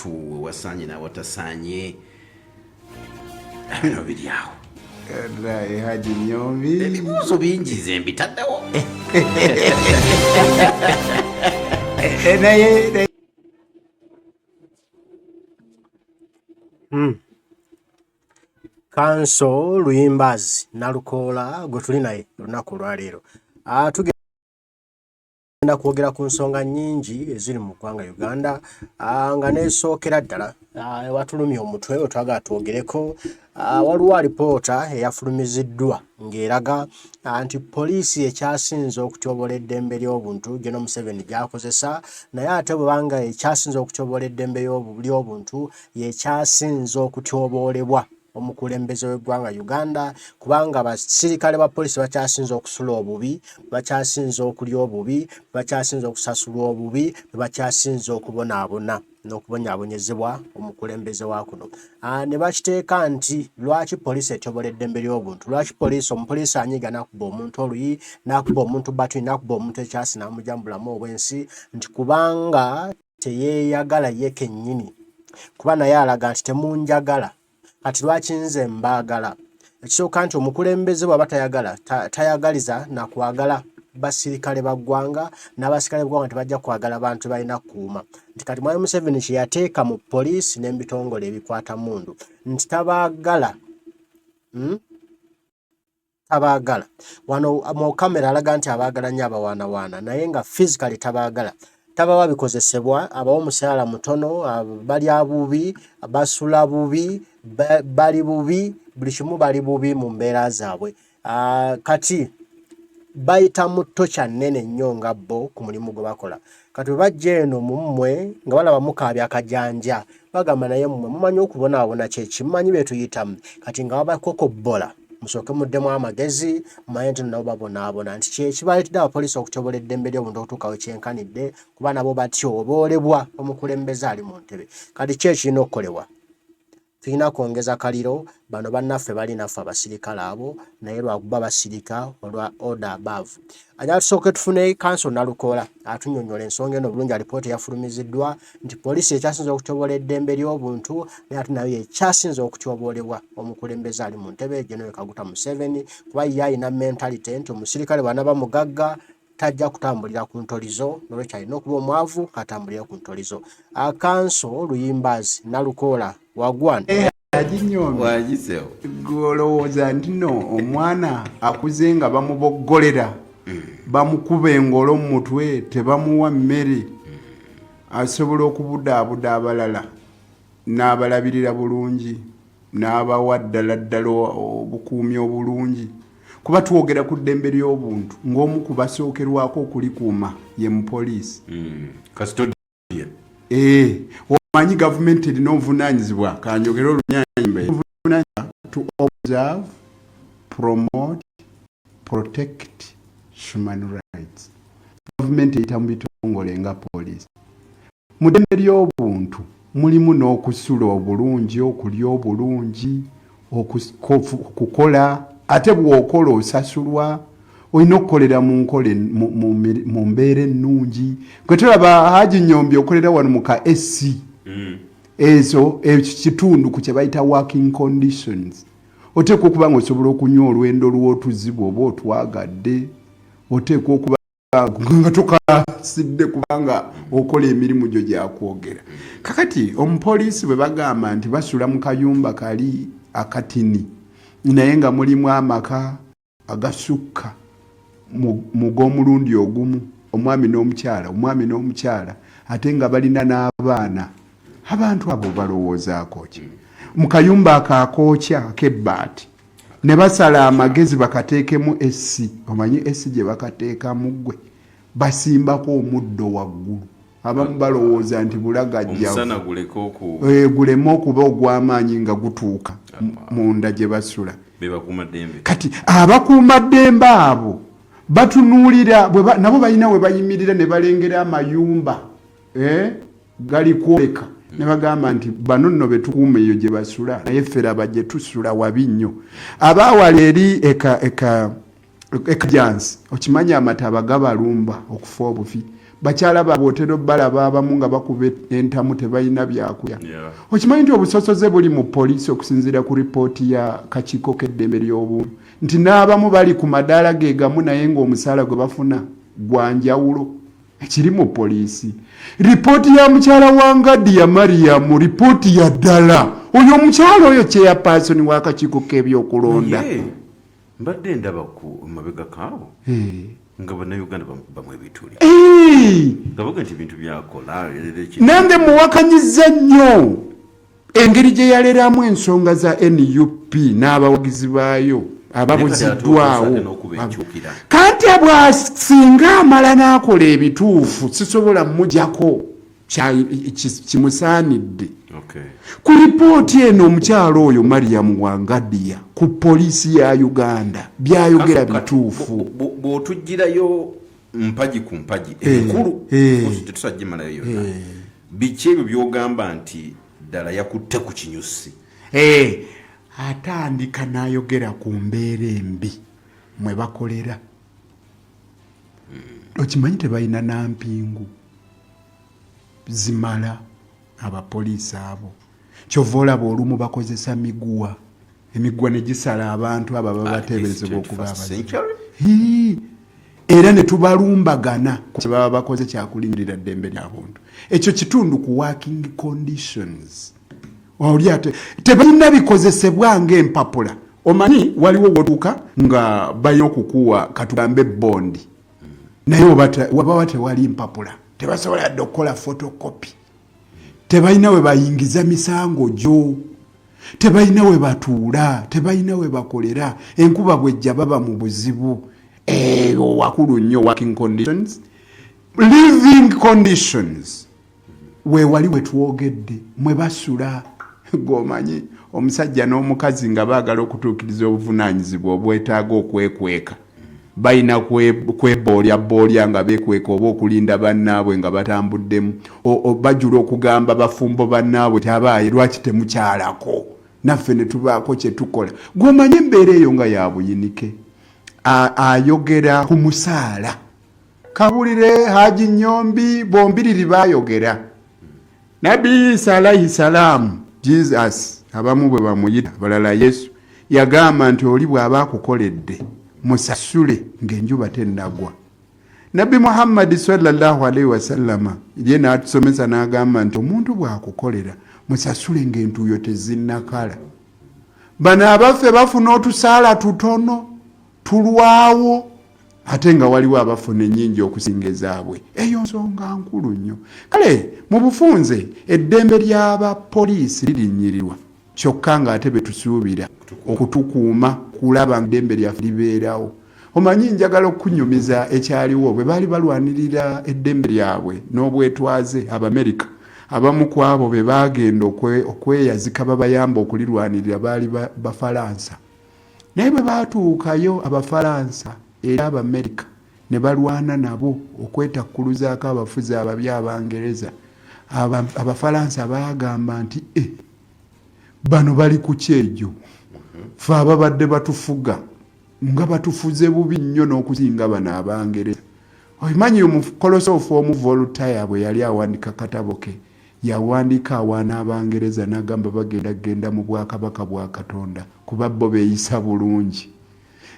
Wewasaanye n'awatasaanye, bino biri awo. Haji Nyombi. Ebibuuzo bingi ze mbitaddewo. Naye Kanso Luyimbazi Nalukoola gwe tuli naye olunaku olwaleero. Tugenda kwogera ku nsonga nnyingi eziri mu ggwanga Uganda, nga neesookera ddala ewatulumya omutwe wetwagala twogereko. Waliwo alipoota eyafulumiziddwa ng'eraga nti poliisi ekyasinze okutyoboola eddembe ly'obuntu General Museveni gy'akozesa, naye ate bwebanga ekyasinze okutyoboola eddembe ly'obuntu yekyasinze okutyoboolebwa omukulembeze w'eggwanga Uganda, kubanga abasirikale ba poliisi bakyasinze okusula obubi, bakyasinze okulya obubi, bakyasinze okusasulwa obubi, bakyasinze okubonaabona n'okubonyaabonyezebwa omukulembeze wa kuno. Ne bakiteeka nti lwaki poliisi etyobola eddembe ly'obuntu, lwaki poliisi, omupoliisi anyiiga n'akuba omuntu oluyi, n'akuba omuntu batuni, n'akuba omuntu ekyasi n'amugya mu bulamu obw'ensi, nti kubanga teyeeyagala ye kennyini, kuba naye alaga nti temunjagala, kati lwaki nze mbaagala. Ekisooka nti omukulembeze bw'aba tayagala, tayagaliza nakwagala basirikale ba ggwanga, n'abasirikale b'eggwanga tebajja kwagala bantu balina kukuuma. Nti kati Mwami Museveni kye yateeka mu poliisi n'ebitongole ebikwata mundu nti tabaagala, Tabaagala. Wano mu kamera alaga nti abaagala nnyo, abawaanawaana, naye nga physically tabaagala, tabawa bikozesebwa, abawa omusaala mutono, balya bubi, basula bubi, bali bubi, buli kimu bali bubi mu mbeera zaabwe. Kati bayita mu tokya nnene nnyo nga bo ku mulimu gwe bakola. Kati bwe bajja eno mu mmwe nga balaba mukaabya akajanja, bagamba naye mmwe mumanyi okubonaabona kyeki, mumanyi bye tuyitamu. Kati nga babakokobbola, musooke muddemu amagezi, mumanye nti nabo babonaabona, nti kyekibaleetedde abapoliisi okutyobola eddembe ly'obuntu okutuuka we kyenkanidde, kuba nabo batyoboolebwa omukulembeze ali mu ntebe. Kati ki ekirina okukolebwa? Tulina kwongeza kaliro. Bano bannaffe bali naffe abasirikale abo, naye lwakuba basirika olwa order above. Ajala tusooke tufune Kanso Nalukoola atunyonyola ensonga eno obulungi, alipoota eyafulumiziddwa nti poliisi ekyasinze okutyoboola eddembe ly'obuntu, naye ate nayo yekyasinze okutyoboolebwa omukulembeze ali mu ntebe General Kaguta Museveni, kuba ye alina mentality nti omusirikale bw'anaaba mugagga tajja kutambulira ku ntolizo, nolwekyo alina okuba omwavu atambulire ku ntolizo. Akanso Luyimbazi Nalukoola wagwan. Aginyombi, olowooza nti no omwana akuze nga bamuboggolera, bamukuba engolo mu mutwe, tebamuwa mmere, asobola okubudaabuda abalala n'abalabirira bulungi, n'abawa ddala ddala obukuumi obulungi? Kuba twogera ku ddembe ly'obuntu, ng'omu ku basookerwako okulikuuma ye mupoliisi. Omanyi gavumenti erina obuvunaanyizibwa, kanjogere olunyanyimbe, to observe, promote, protect human rights. Gavumenti eyita mu bitongole nga poliisi. Mu ddembe ly'obuntu mulimu n'okusula obulungi, okulya obulungi, okukola, ate bw'okola osasulwa, olina okukolera mu nkola mu mbeera ennungi. Gwe tolaba Haji Nyombi okolera wano mu ka AC. Ezo ekyo kitundu ku kye bayita working conditions. Oteekwa okuba nga osobola okunywa olwendo lw'otuzi bw'oba otwagadde, oteekwa okuba nga tokasidde kubanga okola emirimu gyo gyakwogera. Kakati omupoliisi bwe bagamba nti basula mu kayumba kali akatini, naye nga mulimu amaka agasukka mu g'omulundi ogumu, omwami n'omukyala, omwami n'omukyala, ate nga balina n'abaana, abantu abo balowoozaako ki? Mu kayumba ako akookya ak'ebbaati ne basala amagezi bakateekemu AC. Omanyi AC gye bakateekamu? Ggwe basimbako omuddo waggulu. Abamu balowooza nti bulagajjavu, guleme okuba ogw'amaanyi nga gutuuka munda gye basula. Kati abakuumaddembe abo batunuulira, nabo balina we bayimirira ne balengera amayumba gali kwoleka, ne bagamba nti bano nno betukuuma eyo gye basula, naye ffe laba gye tusula, wabi nnyo. Abaawala eri eka eka ekajansi, okimanyi amataba gabalumba okufa obufi. Bakyala baabwe otera obalaba abamu nga bakuba entamu, tebalina byakulya. Okimanyi nti obusosoze buli mu poliisi okusinziira ku ripooti ya kakiiko k'eddembe ly'obuntu, nti n'abamu bali ku madaala ge gamu naye ng'omusaala gwe bafuna gwa njawulo. Ekiri mu poliisi, ripooti ya mukyala wa Ngadiya Mariamu, ripooti ya ddala. Oyo omukyala oyo chairperson w'akakiiko k'ebyokulonda. Mbadde ndaba ku mabega kaawo nga bannayuganda bamukubamu ebituli nga baga nti ebintu byakola. Nange muwakanyiza nnyo engeri gye yaleramu ensonga za NUP n'abawagizi baayo ababuziddwawo. Kanti bwasinga amala n'akola ebituufu, sisobola mujako kimusaanidde. Ku ripooti eno, omukyalo oyo Mariam Wangadiya ku poliisi ya Uganda, byayogera bituufu. Bw'otugirayo mpagi ku mpagi enkulu, tetusagimalayo yonna, biki ebyo byogamba nti ddala yakutte ku kinyusi? Atandika n'ayogera ku mbeera embi mwe bakolera. Okimanyi tebalina nampingu zimala abapoliisi abo? Kyova olaba olumu bakozesa miguwa, emiguwa ne gisala abantu abo ababa bateeberezebwa okuba abazigu, era ne tubalumbagana. Kyebaba bakoze kyakulindirira ddembe lya buntu. Ekyo kitundu ku working conditions. Oli ate tebalina bikozesebwa ng'empapula. Omanyi waliwo wotuuka nga balina okukuwa, katugambe bondi, naye wabawa tewali mpapula, tebasobola yadde okukola photocopy. Tebalina we bayingiza misango gyo, tebalina we batuula, tebalina we bakolera. Enkuba bwejja baba mu buzibu. Eyo wakulu nnyo, working conditions. Living conditions wewali wetwogedde mwe basula. Gomanyi omusajja n'omukazi nga baagala okutuukiriza obuvunaanyizibwa obwetaaga okwekweka, balina kweboolyaboolya nga beekweka oba okulinda bannaabwe nga batambuddemu. Bajula okugamba bafumbo bannaabwe ti abaaye lwaki temukyalako naffe ne tubaako kye tukola. Gwomanyi embeera eyo nga ya buyinike. Ayogera ku musaala. Kabulire Haji Nyombi bombiriri bayogera. Nabbi Isa alaihi salaamu, Jesus abamu bwe bamuyita, abalala Yesu, yagamba nti oli bw'aba akukoledde musasule ng'enjuba tennagwa. Nabbi Muhammadi sallallahu alaihi wasallama ye n'atusomesa n'agamba nti omuntu bw'akukolera musasule ng'entuuyo tezinnakala. Bano abaffe bafuna otusaala tutono tulwawo, ate nga waliwo abafuna ennyingi okusinga ezaabwe. Eyo nsonga nkulu nnyo. Kale mu bufunze eddembe ly'abapoliisi lirinnyirirwa, kyokka ng'ate be tusuubira okutukuuma kulaba nga eddembe lyaffe libeerawo. Omanyi njagala okukunyumiza ekyaliwo bwe baali balwanirira eddembe lyabwe n'obwetwaze Abamerika. Abamu ku abo be baagenda okweyazika babayamba okulirwanirira baali Bafalansa. Naye bwe baatuukayo Abafalansa eri Abamerika ne balwana nabo okwetakkuluzaako abafuzi ababi Abangereza, Abafalansa baagamba nti e bano bali ku kyejo, fe ababadde batufuga nga batufuze bubi nnyo n'okusinga bano Abangereza. Omanyi omukolosoofu omu Voltaire bwe yali awandika katabo ke yawandiika awaana Abangereza n'agamba bagenda kugenda mu bwakabaka bwa Katonda kuba bo beeyisa bulungi,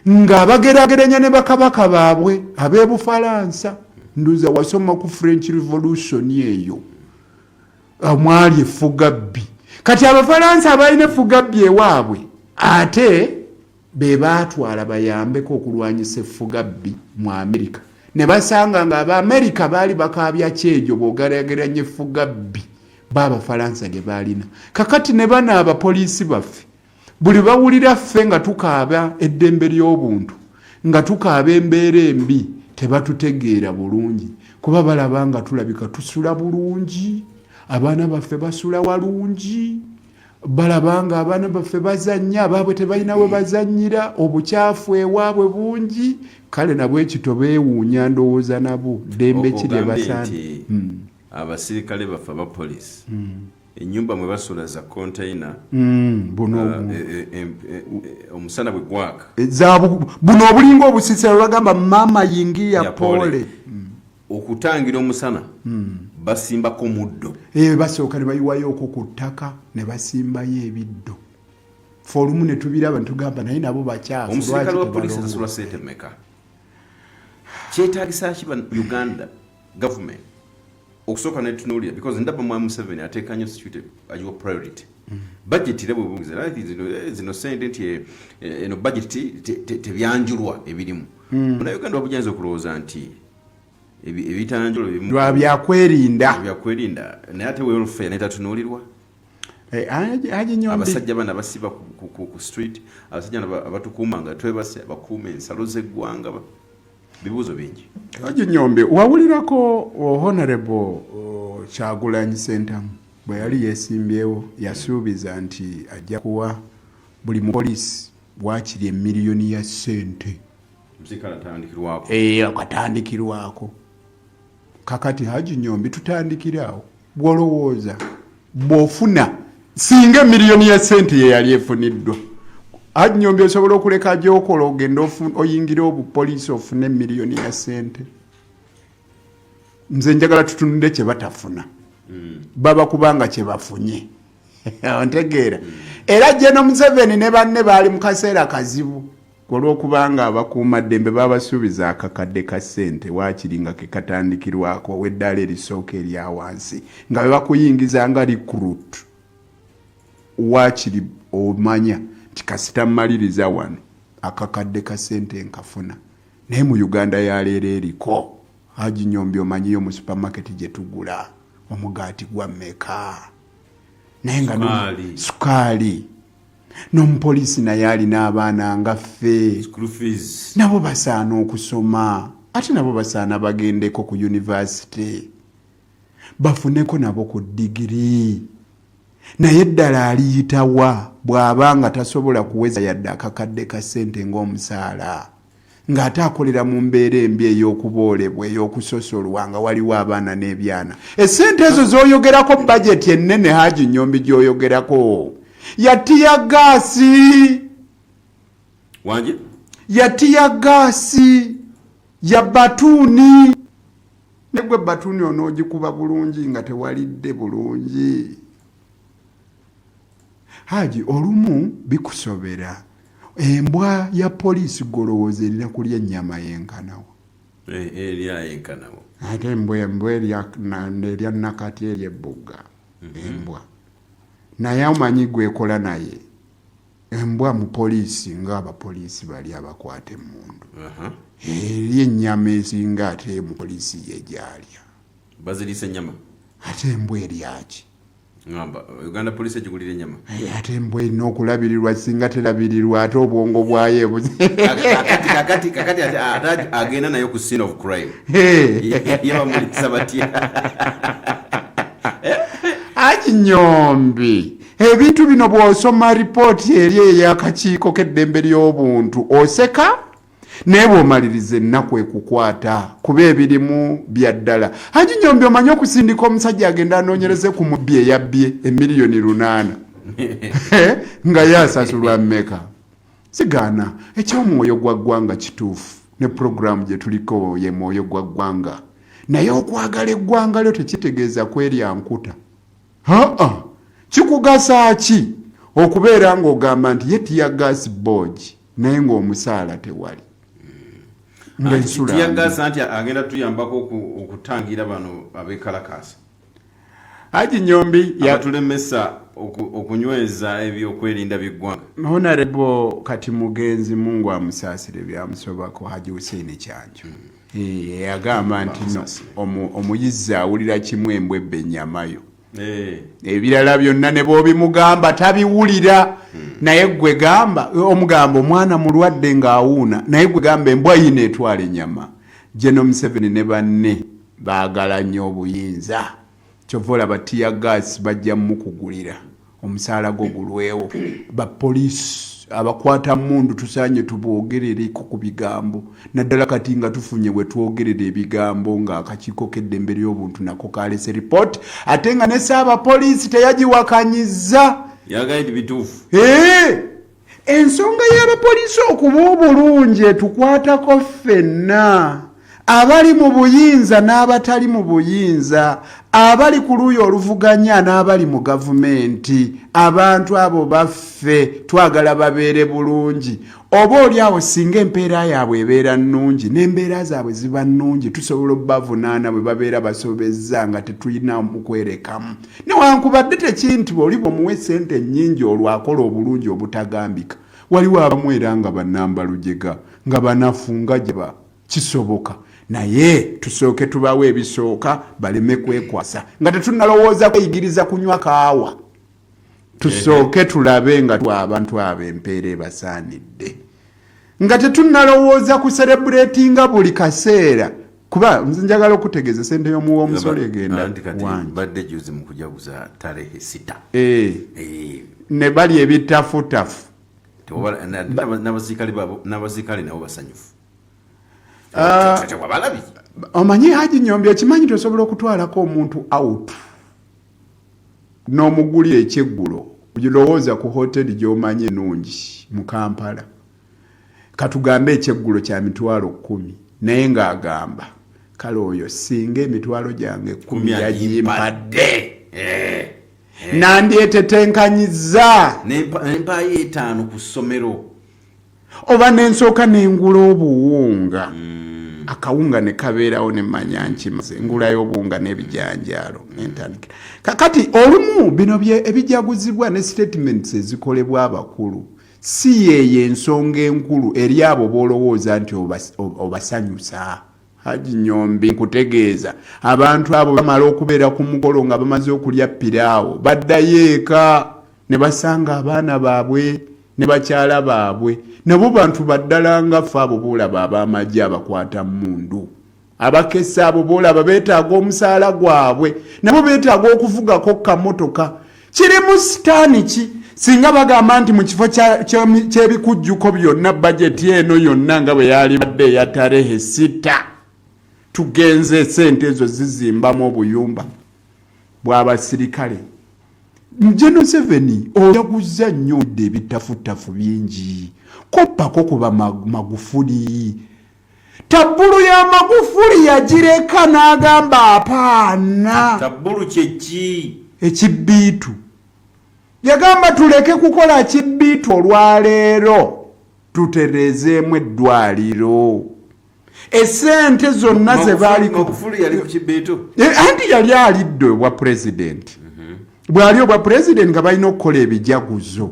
ng'abageraageranya ne bakabaka baabwe ab'e Bufalansa. Nduza wasoma ku French Revolution eyo mwali effugabbi. Kati Abafalansa abalina effugabbi ewaabwe ate be baatwala bayambeko okulwanyisa effugabbi mu Amerika, ne basanga nga Abamerika baali bakaabya kyejo bw'ogeraageranya effugabbi b'Abafalansa lye baalina. Kakati ne bano abapoliisi baffe buli bawulira ffe nga tukaaba eddembe ly'obuntu, nga tukaaba embeera embi, tebatutegeera bulungi, kuba balaba nga tulabika tusula bulungi, abaana baffe basula walungi, balaba nga abaana baffe bazannya, abaabwe tebalina we bazannyira, obukyafu ewaabwe bungi. Kale nabwekito beewuunya, ndowooza nabo ddembe ki lye basaana. Abasirikale baffe aba poliisi, ennyumba mwe basula za container. Buno Omusana bwe gwaka buno obulinga obusisira, bagamba mama yingiya pole. Okutangira omusana basimbako muddo. Basooka ne bayiwayooko ku ttaka ne basimbayo ebiddo. Fe olumu ne tubiraba ne tugamba naye nabo bakyafu. Omusirikale wa poliisi asasula sente meka? Kyetagisa ki Uganda government okusooka netunuulira, because ndaba mwami Museveni ateeka nnyo security, agiwa priority. Budget era bwebuuza era zino sente nti eno budget tebyanjulwa ebirimu. Munnayuganda wabujjanza okulowooza nti ebitanjulwa ebimu lwa byakwerinda. Byakwerinda, naye ate welfare netatunuulirwa. Haji Nyombi. Abasajja bano abasiba ku street, abasajja bano abatukuuma nga twebase, abakuuma ensalo z'eggwanga, bibuuzo bingi. Haji Nyombi, wawulirako Honorable Kyagulanyi Ssentamu bwe yali yeesimbyewo yasuubiza nti ajja kuwa buli mupoliisi waakiri emiliyoni ya ssente? Omusirikale atandikirwako. Akatandikirwako. Kakati Haji Nyombi, tutandikire awo. Bwolowooza bw'ofuna singa emiliyoni ya ssente ye yali efuniddwa, Haji Nyombi, osobola okuleka gyokola ogenda oyingire obupoliisi ofune emiliyoni ya ssente? Nze njagala tutunule kye batafuna, baba kubanga kye bafunye. Ontegeera? Era Geno Museveni ne banne baali mu kaseera kazibu olw'okubanga abakuumaddembe babasuubiza akakadde ka ssente waakiri nga ke katandikirwako ow'eddaala erisooka erya wansi, nga be bakuyingiza nga recruit, waakiri omanya nti kasita mmaliriza wano akakadde ka ssente nkafuna. Naye mu Uganda ya leero eriko, Haji Nyombi, omanyiyo mu supermarket gye tugula omugaati gwa mmeka? Naye nga Sukaali. Sukaali. N'omupoliisi naye alina abaana nga ffe. School fees. Nabo basaana okusoma, ate nabo basaana bagendeko ku yunivasite bafuneko nabo ku digiri. Naye ddala aliyitawa bw'aba nga tasobola kuweza yadde akakadde ka ssente ng'omusaala, ng'ate akolera mu mbeera embi ey'okuboolebwa, ey'okusosolwa, nga waliwo abaana n'ebyana? Essente ezo z'oyogerako, bajeti ennene Haji Nyombi gy'oyogerako, ya tear gas. Wangi? Ya tear gas, ya batuuni. Ne gwe batuuni onoogikuba bulungi nga tewalidde bulungi? Haji, olumu bikusobera. Embwa ya poliisi golowooza erina kulya ennyama yenkanawo? Erya yenkanawo. Ate embwa erya nakati, erya ebbugga embwa. Naye omanyi gwekola naye embwa mu poliisi, ng'abapoliisi bali abakwata emmundu, erya ennyama esinga ate mu poliisi ye gyalya. Baziriisa ennyama. Ate embwa eryaki? Ngamba Uganda Police egigulira ennyama. Ate embwa erina okulabirirwa. Singa terabirirwa, ate obwongo bwayo ebuzi. Kakati ate agenda nayo ku scene of crime, ye bamulisa batya? Haji Nyombi, ebintu bino bw'osoma ripooti eri ey'akakiiko k'eddembe ly'obuntu oseka, naye bw'omaliriza ennaku ekukwata, kuba ebirimu bya ddala. Haji Nyombi, omanyi okusindika omusajja agenda anoonyereze ku mubbi eyabbye emiliyoni 8, nga ye asasulwa mmeka? Sigaana eky'omwoyo gwa ggwanga kituufu, ne puroguramu gye tuliko ye mwoyo gwa ggwanga, naye okwagala eggwanga lyo tekitegeeza kwerya nkuta. Aa, kikugasa ki okubeera ng'ogamba nti ye tear gas bogi, naye ng'omusaala tewali, nga ensula mbi? Tear gas anti agenda tuyambako okutangira bano abekalakasa. Haji Nyombi abatulemesa okunyweza ebyokwerinda by'eggwanga. Honorable kati mugenzi, Mungu amusaasire byamusobako, Haji Hussein Kyanjo, yagamba nti no omuyizzi awulira kimu, embwa ebba ennyamayo. Ebirala byonna ne bw'obimugamba tabiwulira. Naye gwe gamba, omugamba omwana mulwadde ng'awuuna, naye gwe gamba embwa yino etwala ennyama. General Museveni ne banne baagala nnyo obuyinza, kyova olaba tear gas bajja mukugulira, omusaala gwo gulwewo. Bapoliisi abakwata mundu tusaanye tuboogerereko ku bigambo, naddala kati nga tufunye we twogerera ebigambo, ng'akakiiko k'eddembe ly'obuntu nako kalese ripooti, ate nga ne saabapoliisi teyagiwakanyiza. Yagaye nti bituufu. Ensonga y'abapoliisi okuba obulungi etukwatako ffenna. Abali mu buyinza n'abatali mu buyinza, abali ku luuyi oluvuganya n'abali mu gavumenti, abantu abo baffe, twagala babeere bulungi. Oba oli awo singa empeera yaabwe ebeera nnungi n'embeera zaabwe ziba nnungi, tusobola obubavunaana bwe babeera basobezza nga tetulina mukwerekamu. Newankubadde tekiri nti oli bw'omuwa essente ennyingi olwo akola obulungi obutagambika. Waliwo abamu era nga bannambalujega, nga banafu nga gye ba. Kisoboka, naye tusooke tubawe ebisooka baleme kwekwasa nga tetunnalowooza kweyigiriza kunywa kaawa. Tusooke tulabe nga tuwa abantu abo empeera ebasaanidde nga tetunnalowooza kuserebuletinga buli kaseera, kuba nze njagala okutegeeza sente y'omuwa omusolo egenda wangi. Badde juzi mu kujaguza tarehe 6. Ne bali ebitafutafu. N'abasirikale nabo basanyufu. Omanyi Haji Nyombi, okimanyi tosobola okutwalako omuntu out n'omugulira ekyeggulo. Lowooza ku hoteri gy'omanyi ennungi mu Kampala, katugambe ekyeggulo kya 100,000, naye ng'agamba kale oyo singa emitwalo gyange 10 yagimpadde nandyetetenkanyizza nempaayo 5 ku ssomero, oba nensooka nengula obuwunga, akawunga ne kabeerawo, ne mmanya nkimaze, ngulayo obuwunga n'ebijanjaalo nentandikira. Kakati olumu bino ebijaguzibwa ne statements ezikolebwa abakulu si yeeyo ensonga enkulu eri abo b'olowooza nti obasanyusa. Haji Nyombi, nkutegeeza abantu abo bamala okubeera ku mukolo nga bamaze okulya piraawo, baddayo eka ne basanga abaana baabwe ne bakyala baabwe, nabo bantu baddala nga ffe. Abo boolaba ab'amagye, abakwata mmundu, abakesa, abo boolaba beetaaga omusaala gwabwe, nabo beetaaga okuvugako kamotoka. Kirimu sitaani ki singa bagamba nti mu kifo ky'ebikujjuko byonna, bajeti eno yonna nga bwe yalibadde eya tarehe 6, tugenze sente ezo zizimbamu obuyumba bw'abasirikale? General Museveni, ojaguza nnyo dde ebitafutafu bingi. Koppako kuba Magufuli. Tabbulu ya Magufuli yagireka n'agamba apaana. Tabbulu kyeki? Ekibbiitu. Yagamba tuleke kukola kibbiitu, olwaleero tutereezeemu eddwaliro, esente zonna ze baali. Magufuli yali ku kibbiitu? Anti yali alidde obwa pulezidenti. Bw'ali obwa pulezidenti nga balina okukola ebijaguzo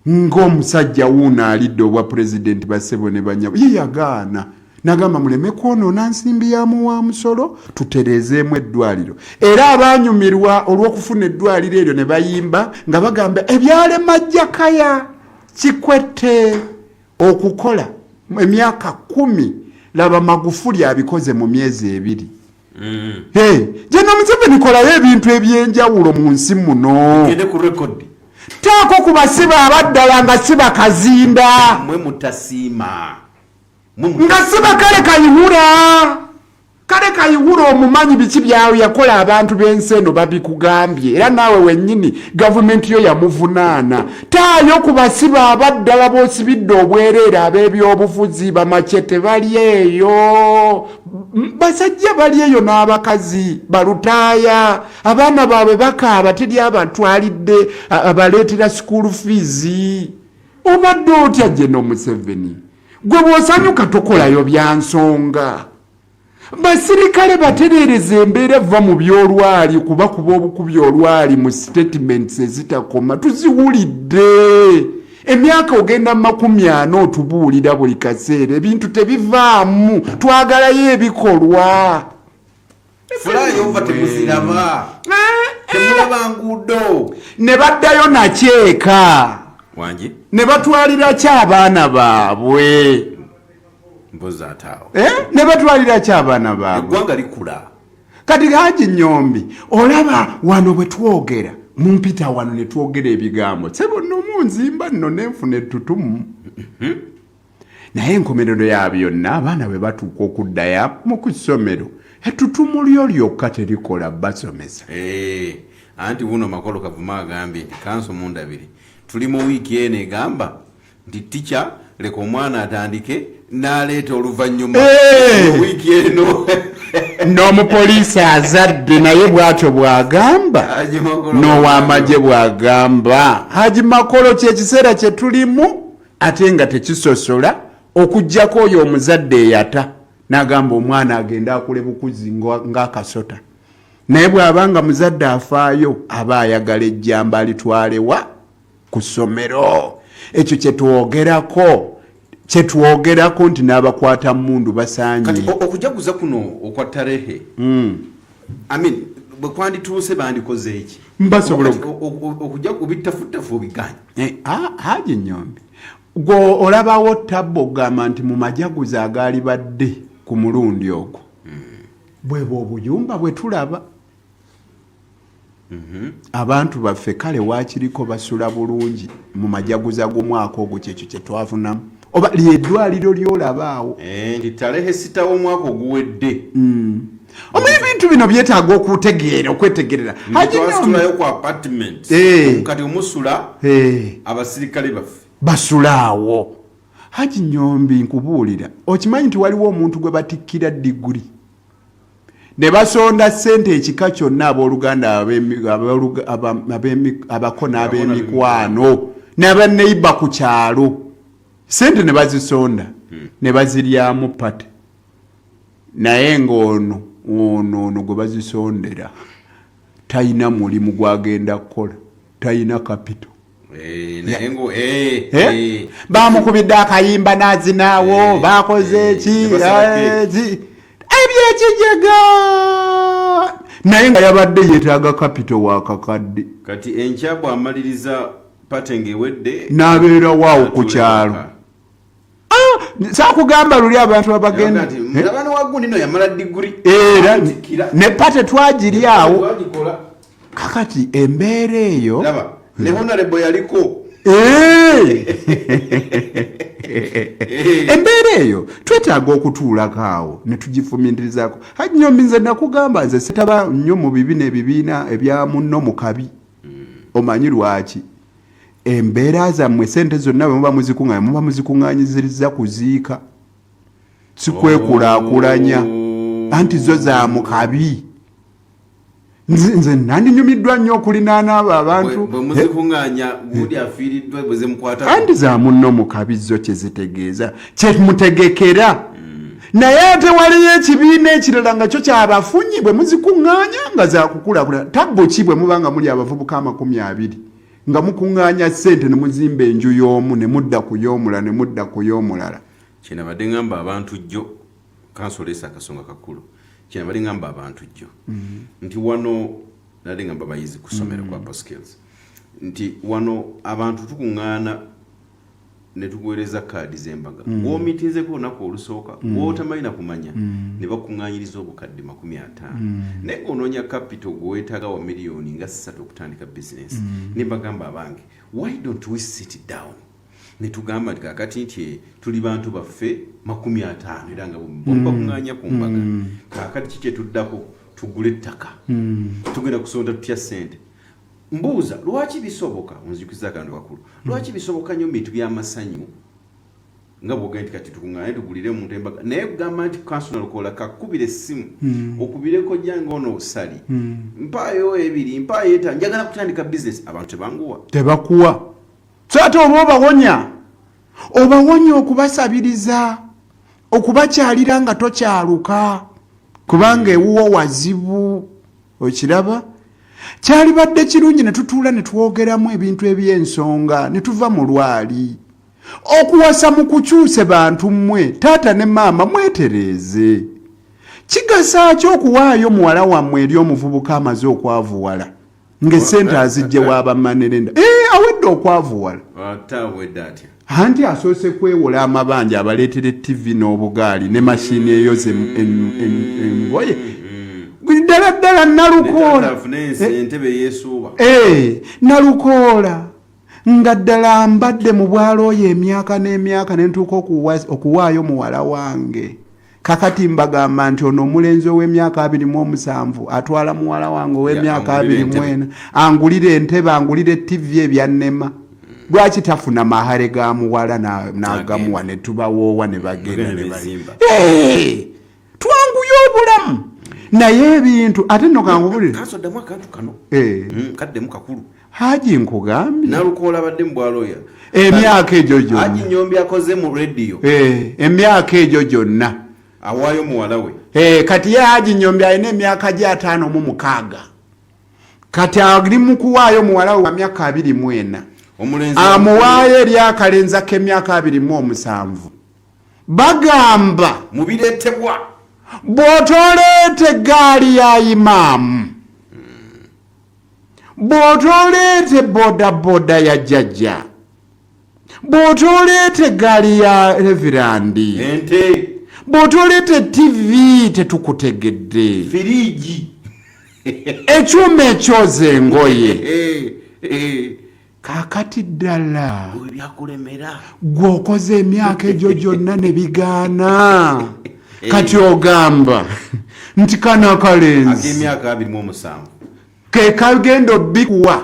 ng'omusajja wuuno alidde obwa pulezidenti, basebo ne banyabo. Ye yagaana nagamba muleme kwonoona nsimbi ya muwa musolo, tutereezeemu eddwaliro. Era abaanyumirwa olw'okufuna eddwaliro eryo ne bayimba nga bagamba ebyalema Jakaya Kikwete okukola emyaka 10, laba Magufuli abikoze mu myezi 2. Hey, General Museveni, kolayo ebintu ebyenjawulo mu nsi muno. Gende ku rekodi. Taako ku basiba abaddala nga si bakazinda, mwe mutasiima. Nga si bakale Kayihura. Kale Kayihura omumanyi biki byawe yakola, abantu b'ensi eno babikugambye, era naawe wennyini gavumenti yo yamuvunaana. Taayo ku basiba abaddala b'osibidde obwereere ab'ebyobufuzi, bamacete bali eyo, basajja bali eyo n'abakazi balutaaya, abaana baabwe bakaaba, teri abatwalidde abaleetera school fees. Obadde otya, General Museveni? Gwe bw'osanyuka tokolayo bya nsonga. Basirikale batereereza embeera, va mu byolwali kuba kuba obukubi olwali mu statements ezitakoma. Tuziwulidde emyaka ogenda 40, otubuulira buli kaseera, ebintu tebivaamu, twagalayo ebikolwa. Flyover temuziraba, temulaba nguudo. Ne baddayo nakyeka. Wangi. Ne batwalira ki abaana baabwe? Mpozi ate awo. Eh? Ne batwalira ki abaana baabwe? Eggwanga likula. Kati Haji Nyombi, olaba wano bwe twogera mumpita wano ne twogera ebigambo, sebo nno munzimba nno nenfuna ettutumu, naye enkomerero ya byonna abaana bwe batuuka okuddayo mu ku ssomero, ettutumu lyo lyokka terikola basomesa. Eh, anti wuno Makolo Kavuma agambye nti kanso mundabire, tuli mu wiiki eno egamba nti tica leka omwana atandike. N'aleeta oluvannyuma Eh! wiiki eno. N'omupoliisi azadde naye bw'atyo bw'agamba. Haji Makolo. N'ow'amagye bw'agamba. Haji Makolo, kyekiseera kye tulimu, ate nga tekisosola, okugyako oyo omuzadde eyata n'agamba omwana agende akule bukuzi ng'akasota. Naye bw'aba nga muzadde afaayo, aba ayagala ejjamba alitwalewa ku ssomero. Ekyo kyetwogerako nti n'abakwata mundu basaanye. Kati okujaguza kuno okwa tarehe, I mean, bwe kwandituuse bandikoze eki? Mbasobola Kati okujja obittafuttafu obiganya. Eh, Haji Nyombi, gwe olabawo tabbo okugamba nti mu majaguzo agaali badde ku mulundi ogwo bwebwe obuyumba bwe tulaba abantu baffe, kale waakiriko basula bulungi mu majaguza g'omwaka ogwo. Kyekyo kyetwafunamu, oba lyeddwaliro lyolaba awo. Eh, nti tarehe 6 w'omwaka oguwedde. Omanyi ebintu bino byetaaga okutegeera, okwetegerera. Haji Nyombi, twasitulayo ku apartment. Eh. Kati omusula Eh. abasirikale baffe. Basulaawo. Haji Nyombi, nkubuulira, okimanyi nti waliwo omuntu gwe batikkira diguri ne basonda ssente ekika kyonna, abooluganda, abako n'ab'emikwano n'abaneiba ku kyalo, sente ne bazisonda ne baziryamu party, naye ng'ono ono ono gwe bazisondera talina mulimu gwagenda kukola, talina capital. Eh, naye ngo eh, Eh? Bamukubidde akayimba n'azinaawo, bakoze eki, ne basala cake. Ebyekijega, naye nga yabadde yeetaaga capital wa kakadde. Kati enkya bw'amaliriza party ng'ewedde, n'abeera waawo ku atuula kyalo. ewaka. Saakugamba luli abantu abagenda Yagamba nti mutabani wa gundi no yamala diguri. Era Amutikkira. ne party twagiri awo. Twagikola. Kakati embeera eyo, laba ne honorable yaliko. Eh! Embeera eyo twetaaga okutuulako awo ne tugifumintirizaako. Haji Nyombi, nze nakugamba, nze sitaba nnyo mu bibi n'ebibiina ebya munno mu kabi. Omanyi lwaki? Embeera zammwe, sente zonna bwe muba muzikuŋŋaanya, muba muzikuŋŋaanyiziriza kuziika, sikwekulaakulanya. Anti zo za mu kabi. Nze nandinyumiddwa nnyo okulinaana abo abantu. Bwe muzikuŋŋaanya, gundi afiiriddwa bwe zimukwata. Anti za munno mu kabi zo kyezitegeeza kyemutegekera, naye ate waliyo ekibiina ekirala nga kyo kyabafunyi, bwe muzikuŋŋaanya nga zakukulakula. Tabbu ki bwe muba nga muli abavubuka 20 nga mukuŋŋaanya ssente ne muzimba enju y'omu, ne mudda ku y'omulala, ne mudda ku y'omulala? Kyenabadde ŋŋamba abantu jjo, kansolesa akasonga kakulu, kyenabadde ŋŋamba abantu jjo nti wano nabadde ŋŋamba bayizi ku ssomero kwa Skills nti wano abantu tukuŋŋaana ne tukuweereza kaadi z'embaga, gw'omitinzeko olunaku olusooka, gw'otamanyi na kumanya, ne bakuŋŋaanyiriza obukadde 50, naye ng'onoonya capital gwe weetaaga wa miliyoni nga 3 okutandika bizinesi. Ne mbagamba, abange, why don't we sit down ne tugamba nti kakati nti tuli bantu baffe 50, era nga bakuŋŋaanya ku mbaga, kakati ki kyetuddako? Tugule ettaka. Tugenda kusonda tutya ssente? Mbuuza, lwaki bisoboka? Onzijukiza akantu kakulu. Lwaki bisoboka nnyo mu bintu by'amasanyu nga bwogenda nti kati tukuŋŋaane tugulire omuntu embaga, naye kugamba nti kansona lukola kakubira essimu, okubireko jjange ono osali, mpaayo 2, mpaayo 5, njagala kutandika bizinesi, abantu tebanguwa. Tebakuwa. So ate oba obawonya, obawonya okubasabiriza, okubakyalira nga tokyaluka, kubanga ewuwo wazibu. Okiraba, kyalibadde kirungi ne tutuula ne twogeramu ebintu eby'ensonga ne tuva mu lwali. Okuwasa mu kukyuse bantu mmwe, taata ne maama, mwetereeze. Kigasa ki okuwaayo muwala wammwe eri omuvubuka amaze okwavuwala, ng'essente azijje w'abamanerenda? Ee, awedde okwavuwala. Ate awedde atya? Anti asoose kwewola amabanja abaleetera tv n'obugaali ne mashini eyoza engoye. Ddala ddala, Nalukoola, afune entebe yeesuuba. Eh, Nalukoola, nga ddala mbadde mu bwalooyo emyaka n'emyaka, ne ntuuka okuwaayo muwala wange. Kakati mbagamba nti ono omulenzi ow'emyaka 27 atwala muwala wange ow'emyaka angulire 24, angulire entebe, angulire tv, ebyannema. Lwaki tafuna mahare ga muwala n'agamuwa ne tubawoowa ne bagenda ne twanguye obulamu naye ebintu ate nno kangubulire eh. kaddemu kakulu. Haji nkugambye Nalukoola abadde mu bwaloya emyaka egyo gyonna. Haji Nyombi akoze mu radio. Eh, emyaka egyo gyonna awaayo muwala we. Eh, kati ye Haji Nyombi alina emyaka gye 56, kati ali mu kuwaayo muwala we wa myaka 24, amuwaayo eri akalenzi ak'emyaka 27. Bagamba mubireetebwa bw'otoleeta eggaali ya imaamu, bw'otoleeta bodaboda ya jjajja, bw'otoleeta eggaali ya reverandi, ente, bw'otoleeta TV tetukutegedde, firiigi, ekyuma ekyoza engoye. Kaakati ddala gwe okoze emyaka egyo gyonna ne bigaana, kati ogamba nti kano akalenzi ak'emyaka 27 ke kagenda obbikuwa.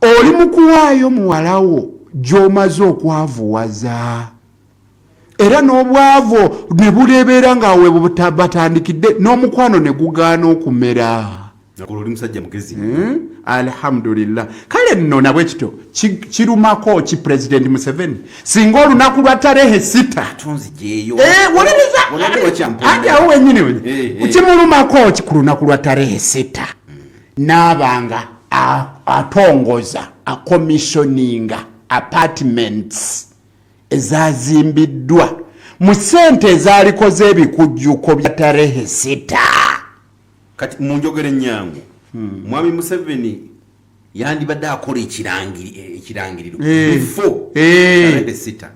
Oli mu kuwaayo muwalawo gy'omaze okwavuwaza, era n'obwavu ne bulebeera nga we batandikidde n'omukwano ne gugaana okumera. Oli musajja mugezi. Alhamdulillah. Kale nno nabwe kityo kirumako ki President Museveni singa olunaku lwa tarehe 6 Tonzijeeyo. Anti awo wenyini kimulumako ki ku lunaku lwa tarehe 6 n'abanga atongoza, acommissioninga apartments ezazimbiddwa mu ssente ezaalikoze ebikujjuko bya tarehe 6. Kati mu njogera ennyangu, Mwami Museveni yandibadde akola ekirangiriro before tarehe 6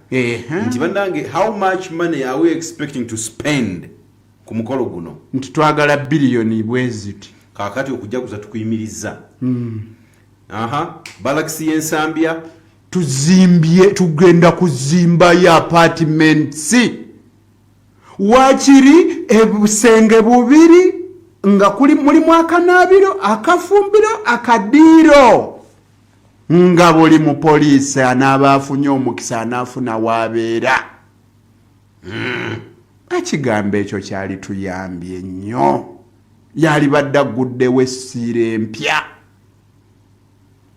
nti bannange, how much money are we expecting to spend ku mukolo guno? Nti twagala biliyoni bweziti. Kaakati okujaguza tukuyimiriza. Aha, balakisi y'Ensambya. Tuzimbye, tugenda kuzimbayo apartments wakiri ebusenge bubiri nga kuli mulimu akanaabiro, akafumbiro, akadiiro, nga buli mupoliisi anaaba afunye omukisa anaafuna waabeera. Ekigambo ekyo kyali tuyambye nnyo, yalibadde aguddewo essiira empya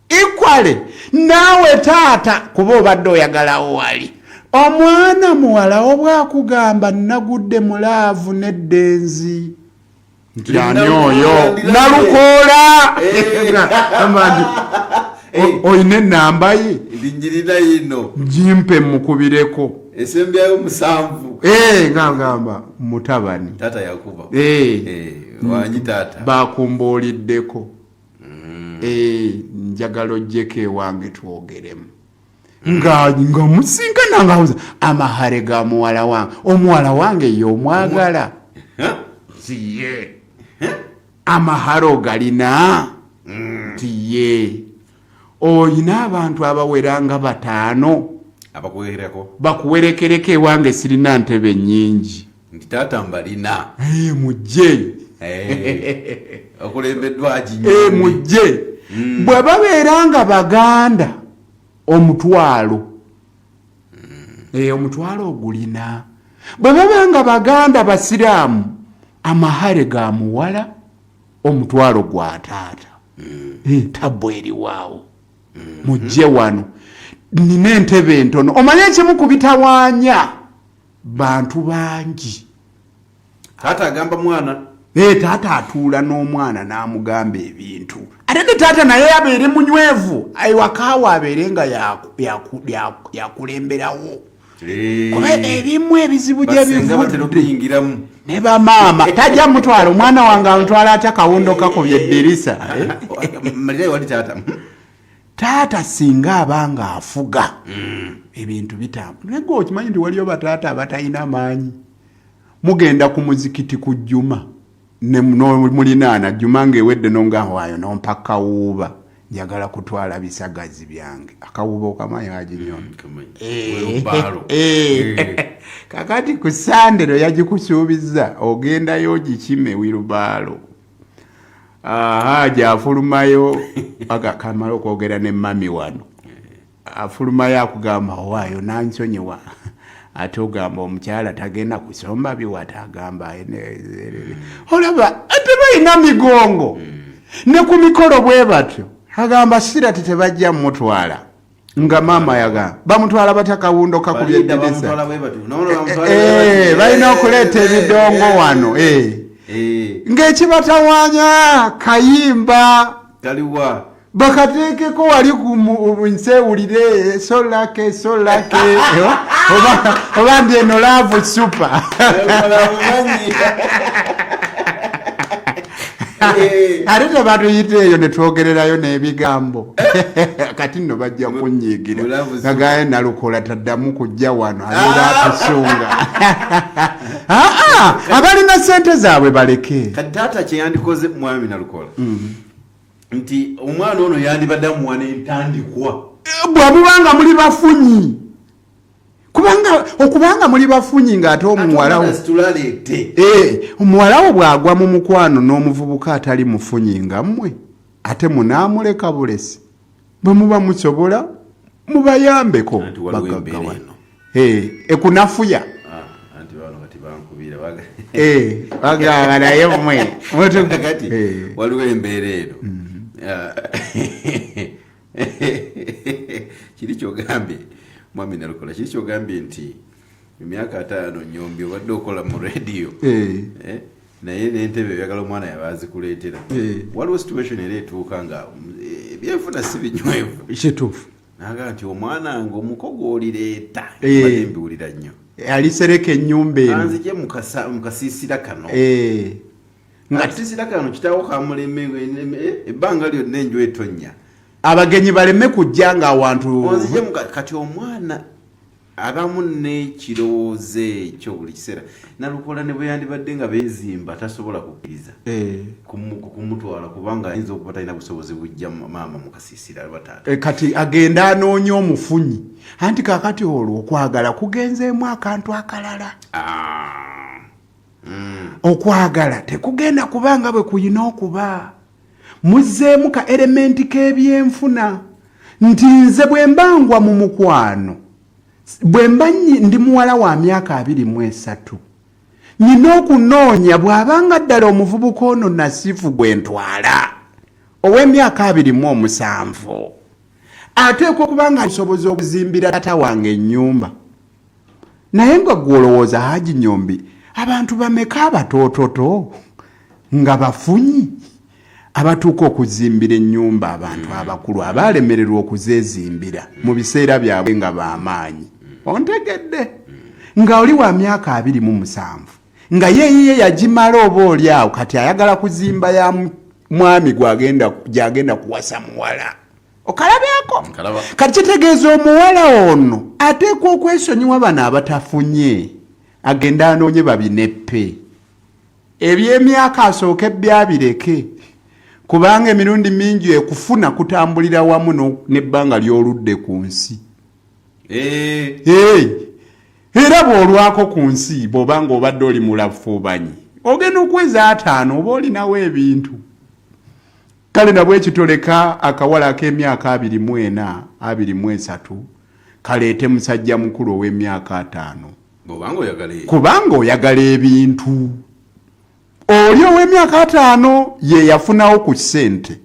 equally. Naawe taata, kuba obadde oyagalawo wali omwana muwalawo bwakugamba nagudde mu love n'eddenzi, nti ani oyo? Nalukoola. Gamba nti, "Oyina enamba ye?" Njirina yino. Gimpe mukubireko. Esembyayo 7. Eh, ngamba mutabani. Taata yakuba. Eh. Wanyi taata. Bakumbuuliddeko. Eh, njagala ojjeko ewange twogeremu, nga musinkana nga abuuza amahare ga muwala wange, omuwala wange ye omwagala nti ye, amahare ogalina nti ye, oyina abantu abawera nga 5 abakuwerekako bakuwerekereko ewange, sirina ntebe nnyingi. Nti taata mbalina. Eh, mujje. Okulembeddwa. Eh, mujje. Bwe babeera nga baganda 10,000, eh, 10,000 ogulina. Bwe baba nga baganda basiraamu, amahare ga muwala 10,000 gwa taata. Eh, tabbu eriwaawo, mujje wano nina entebe entono. Omanye ekimu ku bitawaanya bantu bangi. Taata agamba mwana. Eh, taata atuula n'omwana n'amugamba ebintu, ate ne taata naye abeere munywevu ewakaawo, abeere nga yakulemberawo, kuba ebimu ebizibu gye Basenga batera bivudde okuyingiramu. Ne bamaama tajja mutwala omwana wange, amutwala atya kawundo kakubye eddirisa, eh? Malirayo wali taata. Taata singa aba nga afuga ebintu bitambula, naye gwe okimanyi nti waliyo bataata abatalina maanyi. Mugenda ku muzikiti ku jjuma mulinaana jjuma ng'ewedde, nongawaayo nompa kawuuba, njagala kutwala bisagazi byange. Akawuuba okamanyi, Haji Nyondo? Werubaalo. Kakati ku sandero yagikusuubiza, ogendayo ogikime wirubaalo. Aha, gyafulumayo aga kamala okwogera ne mami wano. afulumayo akugamba owaayo nansonyiwa ate ogamba omukyala tagenda kusomba biwata agamba olaba tebalina migongo ne ku mikolo bwe batyo agamba sirati tebajja mutwala nga maama yagamba bamutwala batya kawundo kakubye eddirisa eh, eh, eh, balina okuleeta ebidongo wano ng'ekibatawanya kayimba kaliwa bakateekeko wali ku nsi ewulire solake solake oba ndi eno laavu supa ate tebatuyita eyo netwogererayo n'ebigambo kati nno bajja kunyiigira nagaye nalukola taddamu kujja wano abeera ah! atusunga ah, ah, abalina sente zaabwe baleke kati taata kyeyandikoze mwami nalukola mm. nti omwana ono yandibadde amuwa n'entandikwa bwemubanga muli bafunyi kubanga okubanga muli bafunyi ng'ate omuwalawo eh, omuwalawo bw'agwa mu mukwano n'omuvubuka atali mufunyi nga mmwe ate munaamuleka bulesi bwe muba musobola mubayambeko bagaggawano eh, ekunafuya ah, eh, bagamba naye mwe waliwo embeera eno mm. ah, kiri kyogambye mwami nalukola kiri kyogambye nti emyaka ataano nyombi obadde okola mu rediyo eh. Eh, naye nentebe oyagala omwana yaba azikuleetera eh. waliwo situation era etuuka nga ebyenfuna si binywevu kituufu naga nti omwana nga omuko gwolireeta mbiwulira nnyo alisereka ennyumba eno anzije mu kasiisira kano nga kasiisira kano kitaawo kamuleme ebbanga lyonna enju etonnya abagenyi baleme kujja nga awantu onzije kati omwana abamu n'ekirowoozo ekyo buli kiseera nalukola ne bwe yandibadde nga beezimba tasobola kukkiriza eh. kumutwala kubanga ayinza okuba talina busobozi bujja maama mu kasiisira oba taata eh, kati agenda anoonya omufunyi anti kakati olwo okwagala kugenzeemu akantu akalala ah. mm. okwagala tekugenda kuba nga bwe kuyina okuba muzzeemu ka elementi k'ebyenfuna nti nze bwe mba ngwa mu mukwano bwe mba ndi muwala wa myaka 23 nina okunoonya bw'abanga ddala omuvubuka ono nasifu gwe ntwala ow'emyaka 27 ateekwa okuba nga nsoboza okuzimbira tata wange ennyumba naye nga gwe olowooza haji nyombi abantu bameka abatoototo nga bafunyi abatuuka okuzimbira ennyumba abantu abakulu abaalemererwa okuzeezimbira mu biseera byabwe nga bamaanyi ontegedde nga oli wa myaka 27 nga yeyiye yagimala oba oli awo kati ayagala kuzimba ya mwami gwagenda gyagenda kuwasa muwala okalabyeko kati kitegeeza omuwala ono ateekwa okwesonyiwa bano abatafunye agende anoonye babineppe ebyemyaka asooke byabireke kubanga emirundi mingi ekufuna kutambulira wamu n'ebbanga ly'oludde ku nsi eh. era bw'olwako ku nsi bw'oba nga obadde oli mulafuubanyi ogenda okweza ataano oba olinawo ebintu Kale nabwekityo leka akawala ak'emyaka 24, 23 kaleete musajja mukulu ow'emyaka 50. Kubanga oyagala ebintu. Oli ow'emyaka 50 ye yafunawo ku ssente.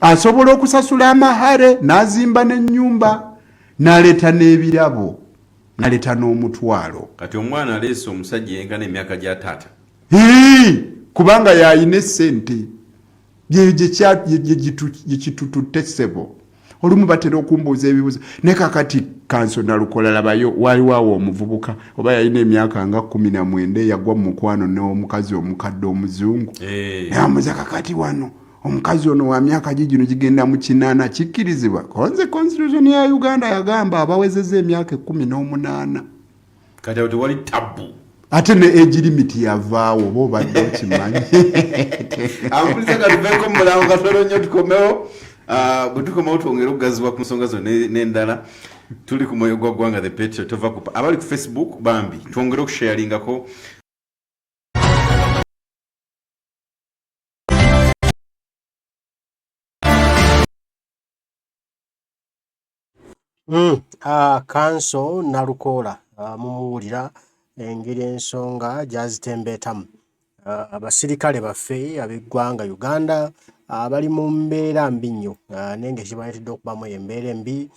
Asobola okusasula amahare n'azimba n'ennyumba n'aleeta n'ebirabo n'aleeta n'omutwalo. Kati omwana aleese omusajja yenkana emyaka gya taata. Hii! Kubanga y'alina essente. Gyekitututte ssebo. Olumu batera okumbuuza ebibuuzo naye kakati kanso nalukola labayo waliwo awo omuvubuka oba yalina emyaka nga 19 eyagwa mu mukwano n'omukazi omukadde omuzungu eh. namuza kakati wano omukazi ono wa myaka gigino gigenda mu 80 kikkirizibwa konze constitution ya Uganda yagamba abawezeza emyaka 18 kati awo tewali tabbu ate ne age limit yavaawo oba obadde okimanyi ampulisa katuveeko mumulango katono nnyo tukomewo ah, bwe tukomawo twongere okugaziwa ku nsonga zo n'endala tuli ku mwoyo gwa ggwanga the patriot tova ku abali ku facebook bambi twongere okusharingako Kanso Nalukoola mumuwulira engeri ensonga gy'azitembeetamu. Abasirikale baffe ab'eggwanga Uganda bali mu mbeera mbi nnyo, naye nga ekibaleetedde okubamu eyo embeera embi